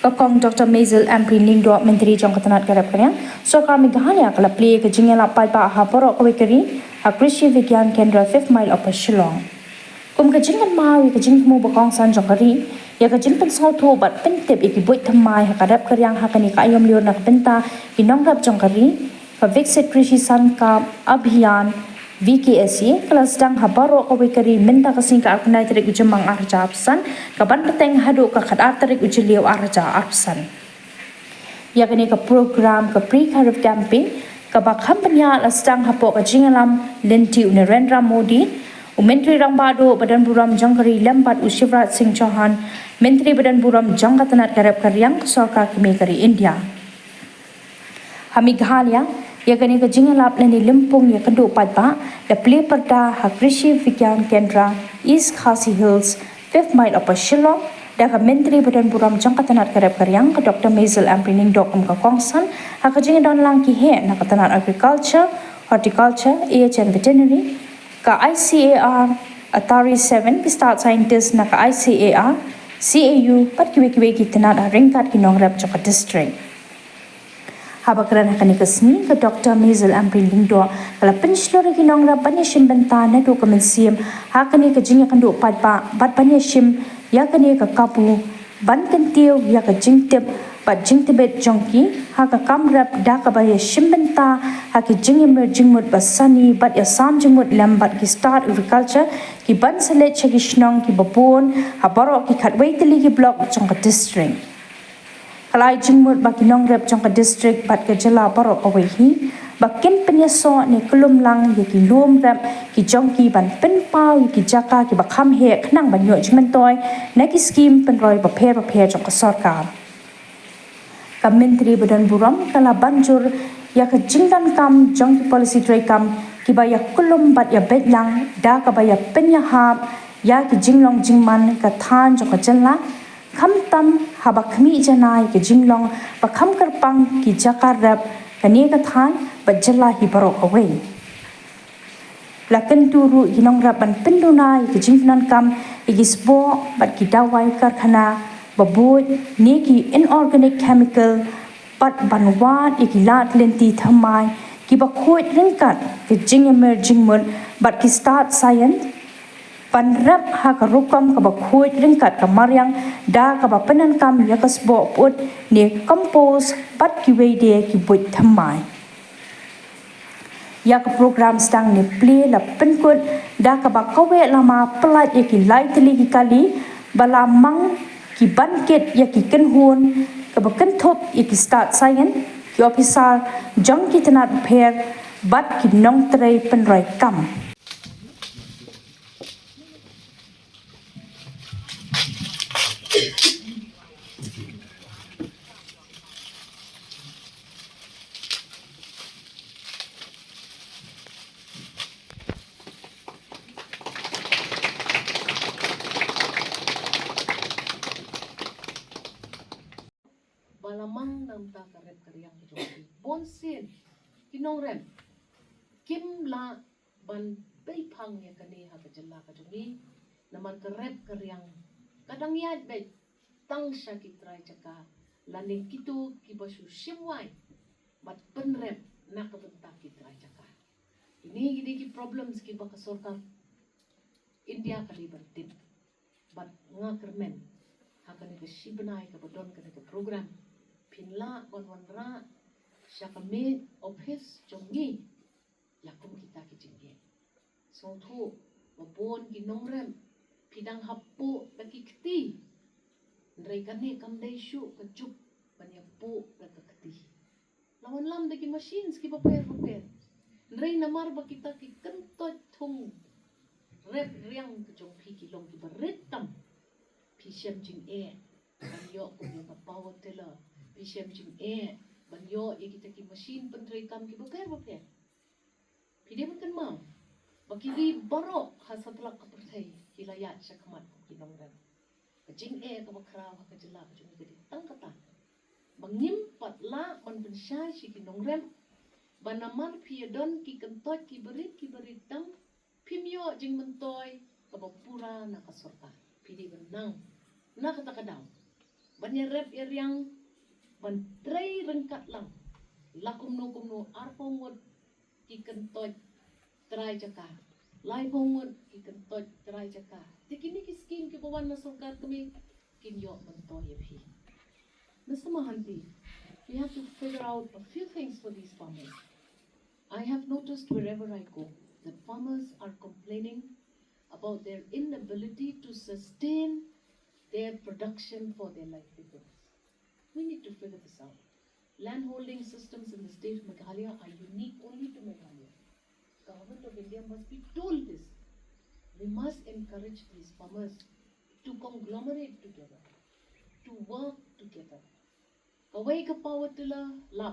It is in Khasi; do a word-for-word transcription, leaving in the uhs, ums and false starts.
Ka Kong Doctor Maisel Ampareen Lyngdoh, Myntri jong ka tnat ka rep ka riang, Sorkar Meghalaya ka la plie ka jingïalap paidbah ha baroh kawei ka ri ha Krishi Vigyan Kendra Fifth Mile Upper Shillong. Kum ka jingkynmaw ïa ka jingthmu ba kongsan jong ka ri ïa ka jingpynsngewthuh bad pyntip ïa ki buit thymmai ha ka rep ka riang ha kane ka aïom lyiur na ka bynta ki nongrep jong ka ri, ka Viksit Krishi Sankalp Abhiyan, V K S A, ka la sdang ha baroh kawei ka ri mynta ka sngi ka arphew tarik u Jymmang arhajar arphew san, ka ban bteng haduh ka khatar tarik u Jylliew arhajar arphew san. Ïa kane ka program ka Pre Kharif Campaign kaba kham bniah la sdang hapoh ka jingïalam lynti u Narendra Modi, u Myntri Rangbah Duh ba donburom jong ka ri lem bad u Shivraj Singh Chouhan, Myntri ba donburom jong ka tnat ka rep ka riang ka Sorkar Kmie ka ri India. Ha Meghalaya, ïa kane ka jingïalap lane lympung ïakynduh paidbah la plie pyrda ha Krishi Vigyan Kendra, East Khasi Hills, Fifth Mile Upper Shillong, da ka Myntri ba donburom jong ka tnat ka rep ka riang ka Doctor Maisel Ampareen Lyngdoh kum ka kongsan ha ka jingdonlang ki heh na ka tnat Agriculture, Horticulture, A H and Veterinary, ka I C A R, Atari seven, ki Staff Scientist na ka I C A R, C A U, bad kiwei kiwei ki tnat ha ryngkat ki nongrep jong ka district. Haba kren ha kane ka sngi, ka Doctor Maisel Ampareen Lyngdoh ka la pynshlur ïa ki nongrep ban ïashim bynta naduh ka mynsiem ha kane ka jingïakynduh paidbah bad ban ïashim ïa kane ka kabu ban kyntiew ïa ka jingtip bad jingtbit jong ki ha ka kam rep da kaba ïashim bynta ha ki jingïamir jingmut basani bad ïasam jingmut lem bad ki Staff Agriculture ki ban sa leit sha ki shnong kiba bun ha baroh ki khatwei tylli ki block jong ka district. Ka la ai jingmut ba ki nongrep jong ka district bad ka jylla baroh kawei hi ba kin pynïasoh ne kyllum lang ïa ki lum rep ki jong ki ban pynpaw ïa ki jaka kiba kham heh khnang ban ïoh jingmyntoi na ki skhim pynroi bapher bapher jong ka sorkar. Ka Myntri ba donburom ka la ban jur ïa ka jingdonkam jong ki policy treikam kiba ïakyllum bad ïabeit lang da kaba ïapynïahap ïa ki jinglong jingman ka thaiñ jong ka jylla, khamtam haba khmih janai ka jinglong ba kham kyrpang ki jaka rep kane ka thaiñ bad jylla hi baroh kawei. La kyntu ruh ïa ki nongrep ban pynduna ïa ki jingpyndonkam ïa ki sboh bad ki dawai karkhana ba buit ne ki inorganic chemical bad ban wad ïa ki lad lynti thymmai kiba khuid ryngkat ka jingïamir jingmut bad ki Staff Science ban rep ha ka rukom kaba khuid ryngkat ka mariang da kaba pyndonkam ïa ka sboh pyut ne compost bad kiwei de ki buit thymmai. Ïa ka program sdang ne plie la pynkut da kaba kawei lama pyllait ïa ki lai tylli ki kali ba la mang ki ban kit ïa ki kynhun kaba kynthup ïa ki Staff Science, ki ophisar jong ki tnat bapher bad ki nongtrei pynroi kam. Ba la mang na ka bynta ka rep ka riang ka jong ki. Bun sien ki nongrep kim lah ban pynphang ïa kane ha ka jylla ka jong ngi. Namar ka rep ka riang ka dang ïaid beit tang sha ki trai jaka lane kito kiba shu shim wai bad pynrep na ka bynta ki trai jaka. Kine ki dei ki problems kiba ka sorkar India ka dei ban tip. Bad nga kyrmen ha kane ka shi bnai kaba don kane ka program, phin lah ban wanrah sha ka miej ophis jong ngi ïa kum kita ki jingeh. Sngewthuh ba bun ki nongrep phi dang hap puh da ki kti. Hynrei kane kam dei shuh ka juk ban ïa puh da ka kti. La wanlam da ki machines kiba pher bapher. Hynrei namar ba kita ki kyntoit thung rep riang ka jong phi ki long kiba rit tam, phi shem jingeh ban ïoh kum ïa ka power tiller, phi shem jingeh ban ïoh ïa kita ki machine pyntrei kam kiba pher bapher. Phi dei ban kynmaw ba ki ri baroh ha satlak ka pyrthei ki la ïaid shakhmat kum ki nongrep. Ka jingeh kaba khraw ha ka jylla ka jong ngi ka dei tang kata ba ngim pat lah ban pynshai sha ki nongrep ba namar phi ïa don ki kyntoit kiba rit kiba rit tam, phim ïoh jingmyntoi kaba pura na ka sorkar. Phi dei ban nang na kata ka daw ban ïarep ïariang, ban trei ryngkat lang. La kumno kumno, arphew ngut ki kyntoit trai jaka, laiphew ngut ki kyntoit trai jaka. Te kine ki skim kiba wan na sorkar kmie kin ïoh myntoi ïa phi. Mister Mohanty, we have to figure out a few things for these farmers. I have noticed wherever I go that farmers are complaining about their inability to sustain their production for their livelihoods. We need to figure this out. Land holding systems in the state of Meghalaya are unique only to Meghalaya. Government of India must be told this. We must encourage these farmers to conglomerate together, to work together. Kawei ka power tiller la